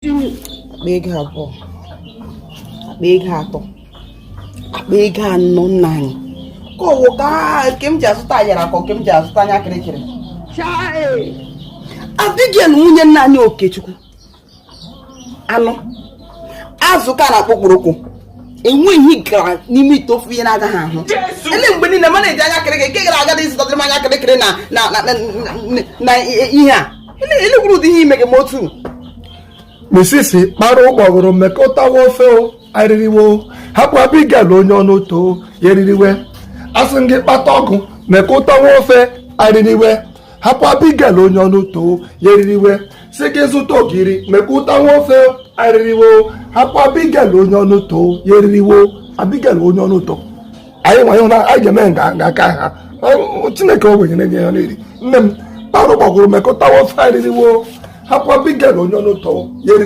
Akpa ego abụọ, akpa ego atọ, akpa ego anọ. Nna anyị, ka ọwụ ka nke m ji azụta ayara, ka nke m ji azụta anya kịrịkịrị. Abigail, nwunye nna anyị Okechukwu, anụ azụ ka na-akpọ okporoko enweghị gara n'ime ite ofe ihe na-agaghị ahụ ele mgbe niile. Mana eji anya kịrịkịrị nke gara agadi ịzụtadịrị m anya kịrịkịrị na ihe a ele gwuru ụdị ihe ime gị ma otu. Misisi kpara ụgbọgụrụ mmekọtawa ofe o arịrịwo. Hapụ Abigail onye ọnụ too ya eririwe. Asị m gị kpata ọgụ mekọtawa ofe arịrịwe. Hapụ Abigail onye ọnụ too ya eririwe. Si gị zụta ogiri mekọtawa ofe arịrịwo. Hapụ Abigail onye ọnụ too ya eririwo. Abigail onye ọnụ too anyị nwa na anyị ga-eme nga aka ha. Chineke ogbenye nye ya n'eri. Nne m, kpara ụgbọgụrụ mekọtawa ofe arịrịwo. Hapụ Abigail onye ọnụ too ya eriri.